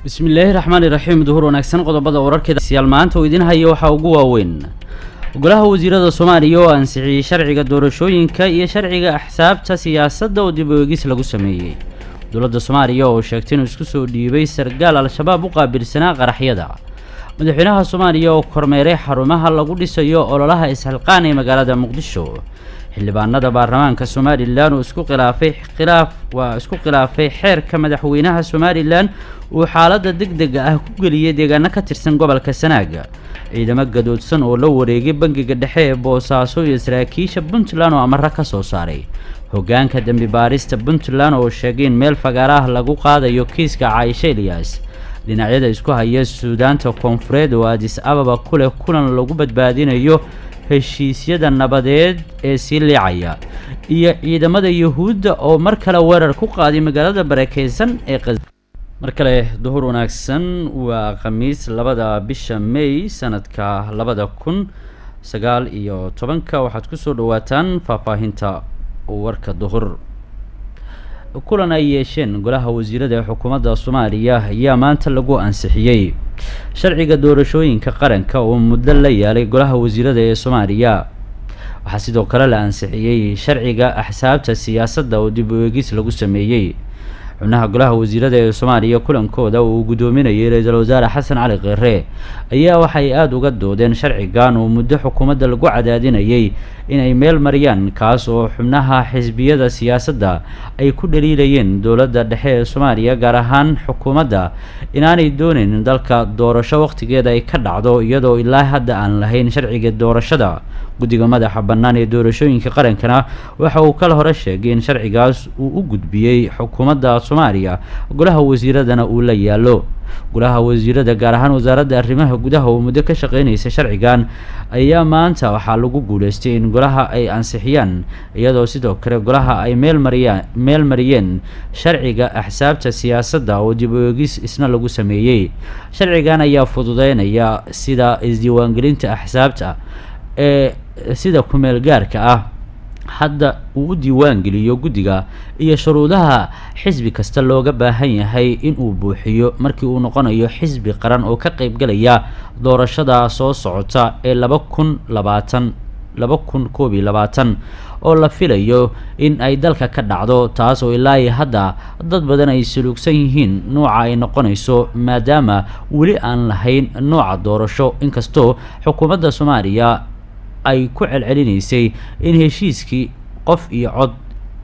Bismillaahi raxmaani raxiim. Duhur wanaagsan. Qodobada wararkeeda siyaal maanta uu idiin hayo waxaa ugu waaweyn golaha wasiirada Soomaaliya oo ansixiyey sharciga doorashooyinka iyo sharciga axsaabta siyaasadda oo dib u eegis lagu sameeyey. Dowladda Soomaaliya oo sheegtay inuu isku soo dhiibay sargaal Al-Shabaab u qaabilsanaa qaraxyada. Madaxweynaha Soomaaliya oo kormeeray xarumaha lagu dhisayo ololaha isxilqaan ee magaalada Muqdisho. Xildhibaanada baarlamaanka Somalilan oo isku khilaafay khilaaf waa isku khilaafay xeerka madaxweynaha Somalilan uu xaaladda degdega ah ku geliyay deegaano ka tirsan gobolka Sanaaga. Ciidamo gadoodsan oo la wareegay bangiga dhexe ee Boosaaso iyo saraakiisha Puntland oo amaro ka soo saaray. Hogaanka dembi baarista Puntland oo sheegay in meel fagaara ah lagu qaadayo kiiska Caaisha Eliyas. Dhinacyada isku haya Suudaanta Koonfureed oo Adis Ababa ku leh kulan lagu badbaadinayo heshiisyada nabadeed ee sii liicaya, iyo ciidamada Yuhuudda oo mar kale weerar ku qaaday magaalada barakeysan ee Qaz. Mar kale duhur wanaagsan. Waa Khamiis, 2da bisha May, sanadka 2019-ka. Waxaad kusoo dhawaataan faahfaahinta warka duhur. Kulan ay yeesheen golaha wasiirada ee xukuumadda Soomaaliya ayaa maanta lagu ansixiyey sharciga doorashooyinka qaranka oo muddo la yaalay golaha wasiirada ee Soomaaliya. Waxaa sidoo kale la ansixiyey sharciga axsaabta siyaasadda oo dib u eegis lagu sameeyey. Xubnaha golaha wasiirada ee Soomaaliya kulankooda uu guddoominayay ra-iisul wasaare Xasan Cali Kheyre ayaa waxay aada uga doodeen sharcigan oo muddo xukuumadda lagu cadaadinayay inay meel mariyaan, kaas oo xubnaha xisbiyada siyaasadda ay ku dhaliilayeen dowladda dhexe ee Soomaaliya, gaar ahaan xukuumadda, inaanay dooneyn dalka doorasho waqtigeeda ay ka dhacdo, iyadoo ilaa hadda aan lahayn sharciga doorashada. Guddiga madaxa bannaan ee doorashooyinka qarankana waxa uu kala hore sheegay in sharcigaas uu u gudbiyey xukuumadda Soomaaliya, golaha wasiiradana uu la yaallo. Golaha wasiirada, gaar ahaan wasaaradda arrimaha gudaha oo muddo ka shaqeynaysa sharcigan, ayaa maanta waxaa lagu guuleystay in golaha ay ansixiyaan, iyadoo sidoo kale golaha ay meel mariyaan meel mariyeen sharciga axsaabta siyaasadda oo dib u eegis isna lagu sameeyey. Sharcigan ayaa fududeynaya sida isdiiwaangelinta axsaabta ee sida kumeel gaarka ah hadda uu u diiwaan geliyo guddiga iyo shuruudaha xisbi kasta looga baahan yahay in uu buuxiyo markii uu noqonayo xisbi qaran oo ka qeybgalaya doorashada soo socota ee 2020, 2021 oo la filayo in ay dalka ka dhacdo, taas oo ilaa iyo hadda dad badan ay suluugsan yihiin nooca ay noqonayso, maadaama weli aan lahayn nooca doorasho, inkastoo xukuumadda Soomaaliya ay ku celcelinaysay in heshiiskii qof iyo cod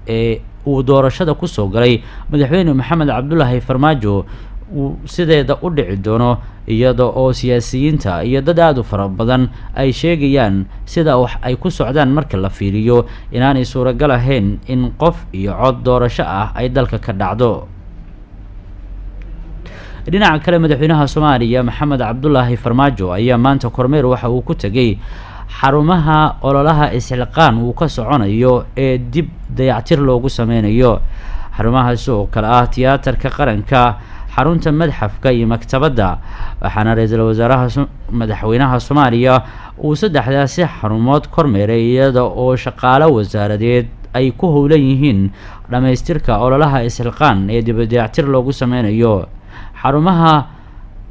ee uu doorashada kusoo galay madaxweyne Maxamed Cabdulaahi Farmaajo uu sideeda u dhici doono, iyada oo siyaasiyiinta iyo dad aada u fara badan ay sheegayaan sida wax ay ku socdaan marka la fiiriyo inaanay suuragal ahayn in qof iyo cod doorasho ah ay dalka ka dhacdo. Dhinaca kale, madaxweynaha Soomaaliya Maxamed Cabdulaahi Farmaajo ayaa maanta kormeer waxa uu ku tegay xarumaha ololaha isxilqaan uu ka soconayo ee dib dayactir loogu sameynayo. Xarumahaas oo kale ah Tiyaatarka Qaranka, xarunta madxafka iyo maktabadda, waxaana ra-iisul wasaaraha madaxweynaha Soomaaliya uu saddexdaasi xarumood kormeeray, iyada oo shaqaalo wasaaradeed ay ku howlan yihiin dhamaystirka ololaha isxilqaan ee dib dayactir loogu sameynayo xarumaha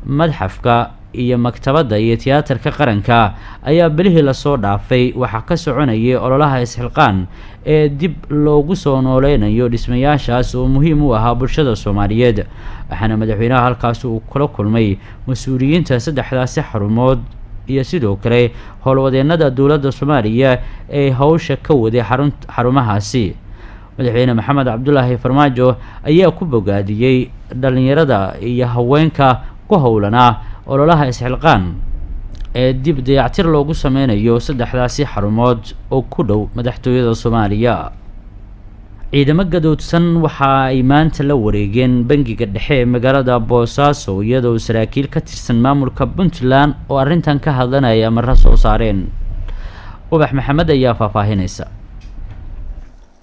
madxafka iyo maktabadda iyo Tiyaatarka Qaranka. Ayaa bilihii lasoo dhaafay waxaa ka soconayay ololaha isxilqaan ee dib loogu soo nooleynayo dhismayaashaas oo muhiim u ahaa bulshada Soomaaliyeed, waxaana madaxweynaha halkaasi uu kula kulmay mas-uuliyiinta saddexdaasi xarumood iyo sidoo kale howlwadeenada dowladda Soomaaliya ee howsha ka waday xarun xarumahaasi. Madaxweyne Maxamed Cabdulaahi Farmaajo ayaa ku bogaadiyey dhalinyarada iyo haweenka ku howlanaa ololaha isxilqaan ee dib dayactir loogu sameynayo saddexdaasi xarumood oo ku dhow madaxtooyada Soomaaliya. Ciidamo gadoodsan waxa ay maanta la wareegeen bangiga dhexe ee magaalada Boosaaso, iyadoo saraakiil ka tirsan maamulka Puntland oo arrintan ka hadlanaya amaro soo saareen. Ubax Maxamed ayaa faahfaahinaysa.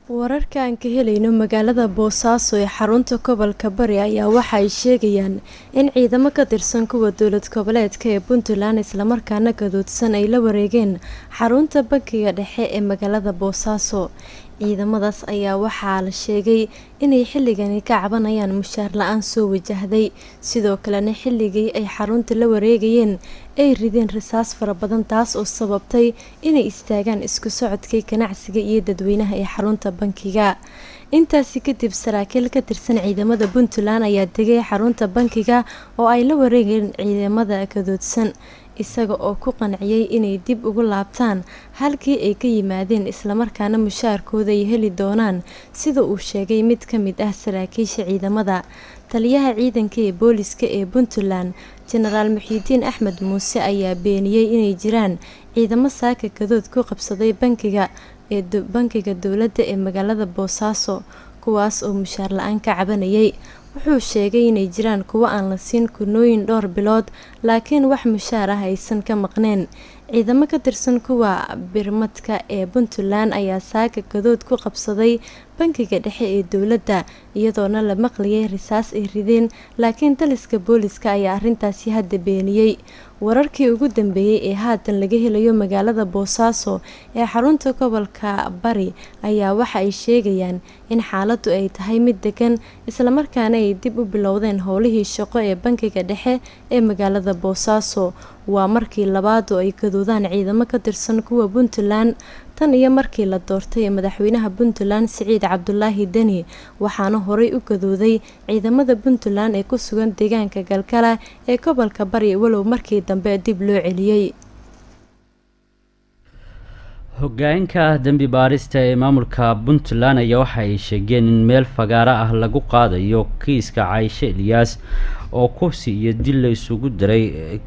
Wararka aan ka helayno magaalada Boosaaso ee xarunta gobolka Bari ayaa waxa ay sheegayaan in ciidamo ka tirsan kuwa dowlad goboleedka ee Puntland, islamarkaana gadoodsan, ay la wareegeen xarunta bankiga dhexe ee magaalada Boosaaso. Ciidamadaas ayaa waxaa la sheegay inay xilligani ka cabanayaan mushaar la-aan soo wajahday, sidoo kalena xilligii ay xarunta la wareegayeen ay rideen rasaas fara badan, taas oo sababtay inay istaagaan isku socodkii ganacsiga iyo dadweynaha ee xarunta bankiga. Intaasi kadib saraakiil ka tirsan ciidamada Puntland ayaa degay xarunta bankiga oo ay la wareegeen ciidamada kadoodsan, isaga oo ku qanciyay inay dib ugu laabtaan halkii ay ka yimaadeen, islamarkaana mushaarkooda ay heli doonaan, sida uu sheegay mid ka mid ah saraakiisha ciidamada. Taliyaha ciidanka ee booliska ee Puntland, Jenaraal Muxiidiin Axmed Muuse, ayaa beeniyey inay jiraan ciidamo saaka kadood ku qabsaday bankiga ee bankiga dowladda ee magaalada Boosaaso, kuwaas oo mushaar la-aan ka cabanayay. Wuxuu sheegay inay jiraan kuwo aan la siin kunooyin dhowr bilood, laakiin wax mushaar ah aysan ka maqneen. Ciidamo ka tirsan kuwa birmadka ee Puntland ayaa saaka kadood ku qabsaday bankiga dhexe ee dowladda, iyadoona la maqlayay risaas ay rideen, laakiin taliska booliska ayaa arrintaasi hadda beeniyey. Wararkii ugu dambeeyey ee haatan laga helayo magaalada Boosaaso ee xarunta gobolka Bari ayaa waxa ay sheegayaan in xaaladdu ay tahay mid degan, islamarkaana ay dib u bilowdeen howlihii shaqo ee bankiga dhexe ee magaalada Boosaaso. Waa markii labaad oo ay gadoodaan ciidamo ka tirsan kuwa Puntland tan iyo markii la doortay madaxweynaha Puntland Siciid Cabdulaahi Deni, waxaana horey u gadooday ciidamada Puntland ee ku sugan deegaanka Galgala ee gobolka Bari, walow markii dambe dib loo celiyey. Hogaanka dembi baarista ee maamulka Puntland ayaa waxa ay sheegeen in meel fagaaro ah lagu qaadayo kiiska Cayshe Eliyaas oo kufsi iyo dil la isugu diray,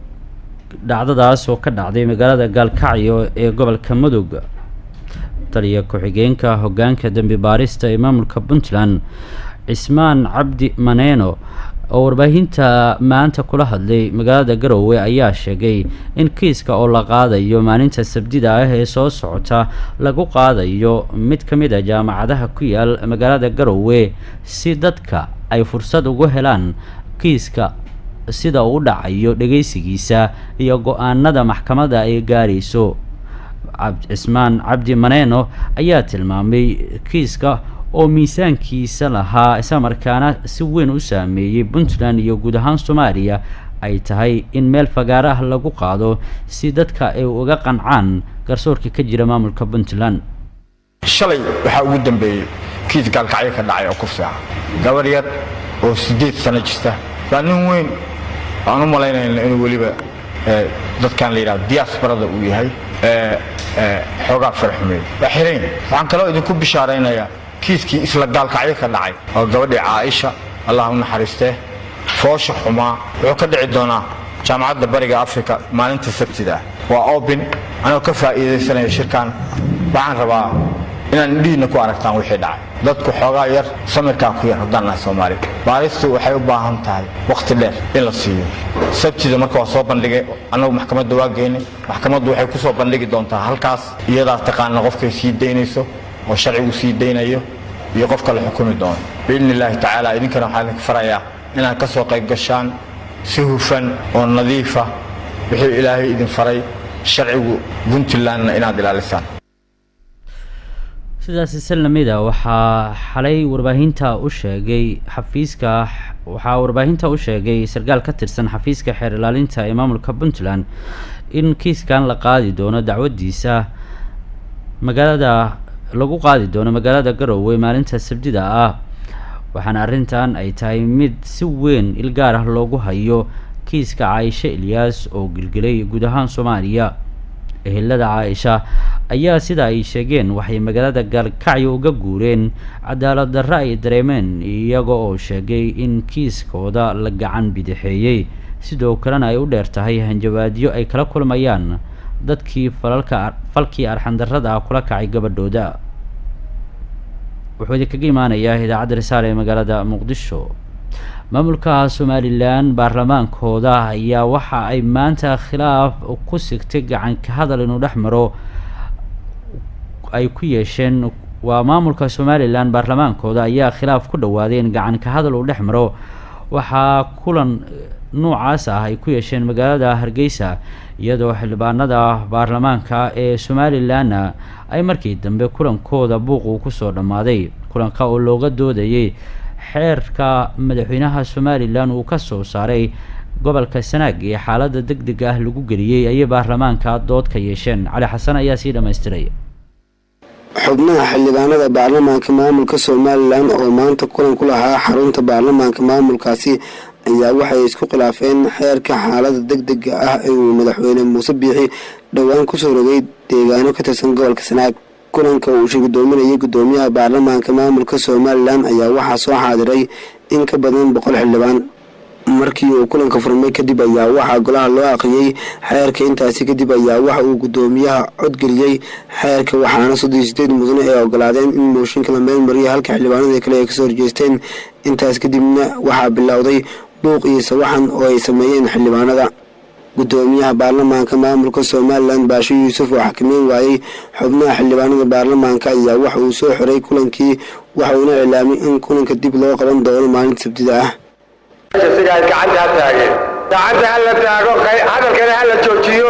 dhacdadaas oo ka dhacday magaalada Gaalkacyo ee gobolka Mudug. Taliya ku-xigeenka hogaanka dembi baarista ee maamulka Puntland, Cismaan Cabdi Maneeno, oo warbaahinta maanta kula hadlay magaalada Garowe, ayaa sheegay in kiiska oo la qaadayo maalinta Sabdida ah ee soo socota lagu qaadayo mid ka mid a jaamacadaha ku yaal magaalada Garowe, si dadka ay fursad ugu helaan kiiska sida uu u dhacayo dhageysigiisa iyo go-aanada maxkamadda ay gaarayso. Cismaan Cabdi Maneeno ayaa tilmaamay kiiska oo miisaankiisa lahaa, islamarkaana si weyn u saameeyey Puntland iyo guud ahaan Soomaaliya, ay tahay in meel fagaaro ah lagu qaado si dadka ay uga qancaan garsoorka ka jira maamulka Puntland. Shalay waxaa ugu dambeeyey kiis Gaalkacyo ka dhacay oo kufsi ah. Gabar yar oo 8 sano jirta baa nin weyn aan u malaynayna inuu weliba dadkan la yidhahdo diasporada uu yahay xoogaa farxumeey, waa xiran yahay. Waxaan kaloo idinku bishaaraynayaa kiiskii isla Gaalkacyo ka dhacay oo gabadhii Caaisha, Allah u naxariistee, foosha xumaa, wuxuu ka dhici doonaa Jaamacadda Bariga Afrika maalinta Sabtida ah. Waa open. Anoo ka faa'iidaysanaya shirkan, waxaan rabaa inaan indhihiinna ku aragtaan wixii dhacay. Dadku xoogaa yar samirkaa ku yar haddaan nahay Soomaali. Baaristu waxay u baahan tahay wakhti dheer in la siiyo. Sabtida marka waa soo bandhigay, annagu maxkamadda waa geynay. Maxkamaddu waxay ku soo bandhigi doontaa halkaas, iyadaa taqaana qofkay sii daynayso oo sharcigu sii daynayo iyo qofka la xukumi doono, biidni illaahi tacaala. Idinkana waxaan idinka farayaa inaad ka soo qayb gashaan si hufan oo nadiifa wixii Ilaahay idin faray, sharcigu Puntlandna inaad ilaalisaan. Sidaasi salamida waxaa xalay warbaahinta u sheegay xafiiska, waxaa warbaahinta u sheegay sarkaal ka tirsan xafiiska xeer ilaalinta ee maamulka Puntland in kiiskan la qaadi doono, dacwadiisa magaalada lagu qaadi doono magaalada Garowe maalinta Sabdida ah. Waxaana arrintan ay tahay mid si weyn ilgaar ah loogu hayo kiiska Caaisha Eliyaas oo gilgilay guud ahaan Soomaaliya. Ehelada Caaisha ayaa, sida ay sheegeen, waxay magaalada Gaalkacyo uga guureen cadaalad darro ay dareemeen, iyaga oo sheegay in kiiskooda la gacan bidixeeyey, sidoo kalena ay u dheer tahay hanjabaadyo ay kala kulmayaan dadkii falalka falkii arxandarrada ah kula kacay gabadhooda. Wuxuu idinkaga imaanayaa idaacadda Risaale ee magaalada Muqdisho. Maamulka Somalilan baarlamaankooda ayaa waxa ay maanta khilaaf ku sigtay gacanka hadal inuu dhex maro ay ku yeesheen. Waa maamulka Somalilan baarlamaankooda ayaa khilaaf ku dhawaadeen gacanka hadal uu dhex maro. Waxaa kulan noocaas ah ay ku yeesheen magaalada Hargeysa, iyadoo xildhibaanada baarlamaanka ee Somalilanna ay markii dambe kulankooda buuqu kusoo dhammaaday. Kulanka oo looga doodayay xeerka madaxweynaha Somalilan uu kasoo saaray gobolka Sanaag ee xaalada deg deg ah lagu geliyey ayay baarlamaanka dood ka yeesheen. Cali Xasan ayaa sii dhamaystiray. Xubnaha xildhibaanada baarlamaanka maamulka Somalilan oo maanta kulan ku lahaa xarunta baarlamaanka maamulkaasi ayaa waxay isku khilaafeen xeerka xaalada deg dega ah ee uu madaxweyne Muuse Biixi dhowaan kusoo rogay deegaano ka tirsan gobolka Sanaag. Kulanka uu shir gudoominayay gudoomiyaha baarlamaanka maamulka Somalilan ayaa waxaa soo xaadiray in ka badan 100 xildhibaan. Markii uu kulanka furmay kadib ayaa waxaa golaha loo aqriyey xeerka. Intaasi kadib ayaa waxa uu gudoomiyaha codgeliyey xeerka, waxaana 38 mudane ay ogolaadeen in mooshinka la meelmariyo, halka xildhibaanadii kale ay kasoo horjeesteen. Intaas kadibna waxaa bilowday buuq iyo sawaxan oo ay sameeyeen xildhibaanada. Gudoomiyaha baarlamaanka maamulka Somalilan, Baashe Yuusuf, oo xakameyn waayey xubnaha xildhibaanada baarlamaanka ayaa waxa uu soo xiray kulankii, waxa uuna iclaamay in kulanka dib loo qaban doono maalinta Sabtida ah. Sigaa gacanta ha taageen, gacanta ha la taago, hadalkana ha la joojiyo.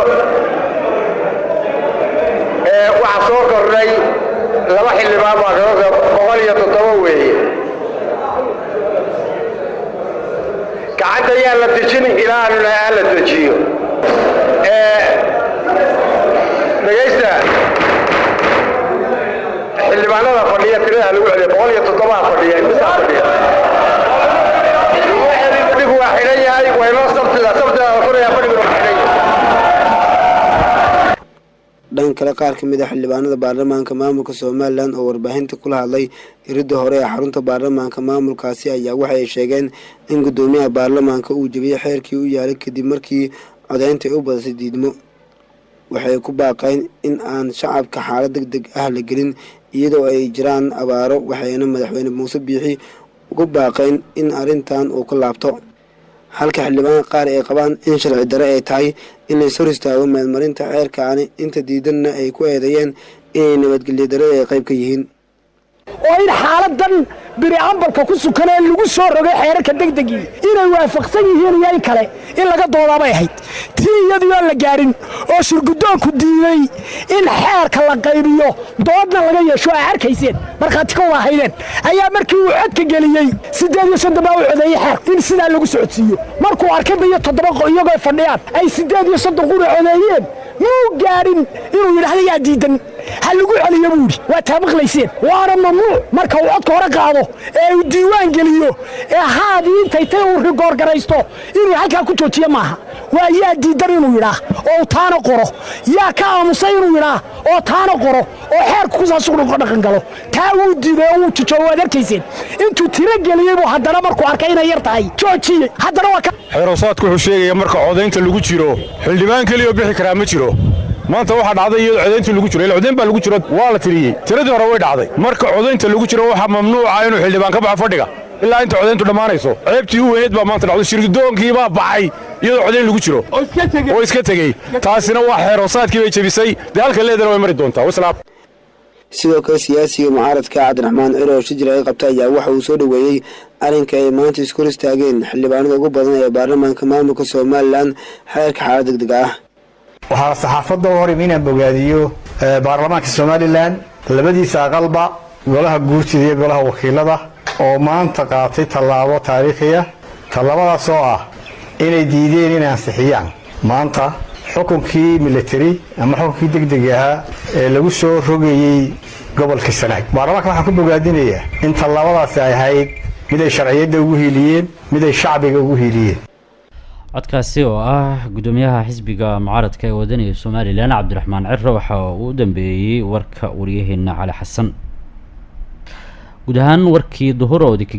Waxaa soo kordhay laba xildhibaan baa kaga, 107 weeye. Gacanta yaan la dejin ilaa aanu nahay ha la dejiyo. Dhegaysta, xildhibaanada fadhiya tirada ha lagu celiyo. 107 fadhiya, imisaa fadhiya? Fadhigu waa xidhan yahay, waynoo Sabtida, Sabtida la furaya, fadhiguna waa xidhan yahay. Dhan kale, qaar ka mid a xildhibaanada baarlamaanka maamulka Somalilan oo warbaahinta kula hadlay iridda hore ee xarunta baarlamaanka maamulkaasi ayaa waxay sheegeen in gudoomiyaha baarlamaanka uu jebiyey xeerkii u yaalay kadib markii codeynta ay u badasay diidmo. Waxay ku baaqeen in aan shacabka xaalad deg deg ah la gelin iyadoo ay jiraan abaaro, waxayna madaxweyne Muuse Biixi ugu baaqeen in arrintan uu ka laabto, halka xildhibaan qaar ay qabaan in sharci dare ay tahay in lays hor istaago meelmarinta xeerkaani, inta diidanna ay ku eedeeyeen inay nabadgelyo darada ay qayb ka yihiin. Oo in xaaladan biri ambalka ku sukanee lagu soo rogay xeerarka degdegii inay waafaqsan yihiin iyo in kale in laga doodaabay ahayd. Tii iyadii oon la gaarin oo shirguddoonku diiday in xeerka la qaybiyo, doodna laga yeesho, aa arkayseen, markhaati ka wada haydeen, ayaa markii uu codka geliyey 38 baa u codeeyey xeerka in sidaa lagu socodsiiyo. Markuu arkay ba iyo toddoba iyagoo fadhiyaan ay 38 qura codeeyeen, muu gaadhin inuu yidhaahdo yaa diidan, ha lagu celiyo buu yidhi. Waa taa maqlayseen, waana mamnuuc. Marka uu codka hore qaado ee uu diiwaan geliyo ee haadii intay tay uu rigoorgaraysto inuu halkaa ku joojiyo maaha. Waa yaa diidan inuu yidhaah oo uu taana qoro, yaa ka aamusay inuu yidhaah oo taana qoro, oo xeerku kusaas dhaqan galo. Taa wuu diiday oo wuu jijoobo, waad arkayseen. Intuu tiro geliyey buu haddana markuu arkay inay yar tahay joojiyey haddana waa ka Xeeroosaadku wuxuu sheegaya marka codaynta lagu jiro xildhibaan keliyoo bixi karaa ma jiro. Maanta waxaa dhacday iyadoo codayntii lagu jiro, ila codayn baa lagu jiro, waa la tiriyey, tiradii hore way dhacday. Marka codaynta lagu jiro waxaa mamnuuca inuu xildhibaan ka baxo fadhiga ilaa inta codayntu dhammaanayso. Ceebtii u weyneed baa maanta dhacday, shirgudoonkii baa baxay iyadoo codayn lagu jiro oo iska tegey. Taasina waa xeeroosaadkii bay jebisay. Dee halka leedana way mari doontaa. Wasalaam. Sidoo kale, siyaasiga mucaaradka Cabdiraxmaan Ciro oo shijir ay qabta ayaa waxa uu soo dhoweeyey arrinka ay maanta isku hor istaageen xildhibaanada ugu badan ee baarlamaanka maamulka Somalilan xeerka xaalad deg deg ah. Waxaa saxaafadda u hor inaan bogaadiyo baarlamaanka Somalilan labadiisa aqalba, golaha guurtida iyo golaha wakiilada, oo maanta qaatay tallaabo taariikhiya, tallaabadaas oo ah inay diideen inay ansixiyaan maanta xukunkii military ama xukunkii degdeg ahaa ee lagu soo rogayey gobolka Sanaag. Baarlamaanka waxaan ku bogaadinayaa in tallaabadaasi ay ahayd mid ay sharciyadda ugu hiiliyeen, mid ay shacbiga ugu hiiliyeen. Codkaasi oo ah gudoomiyaha xisbiga mucaaradka ee wadaniga Somalilan, Cabdiraxmaan Ciro, waxa uu u dambeeyey warka wariyaheena Cali Xasan. Guud ahaan warkii duhur oo idinka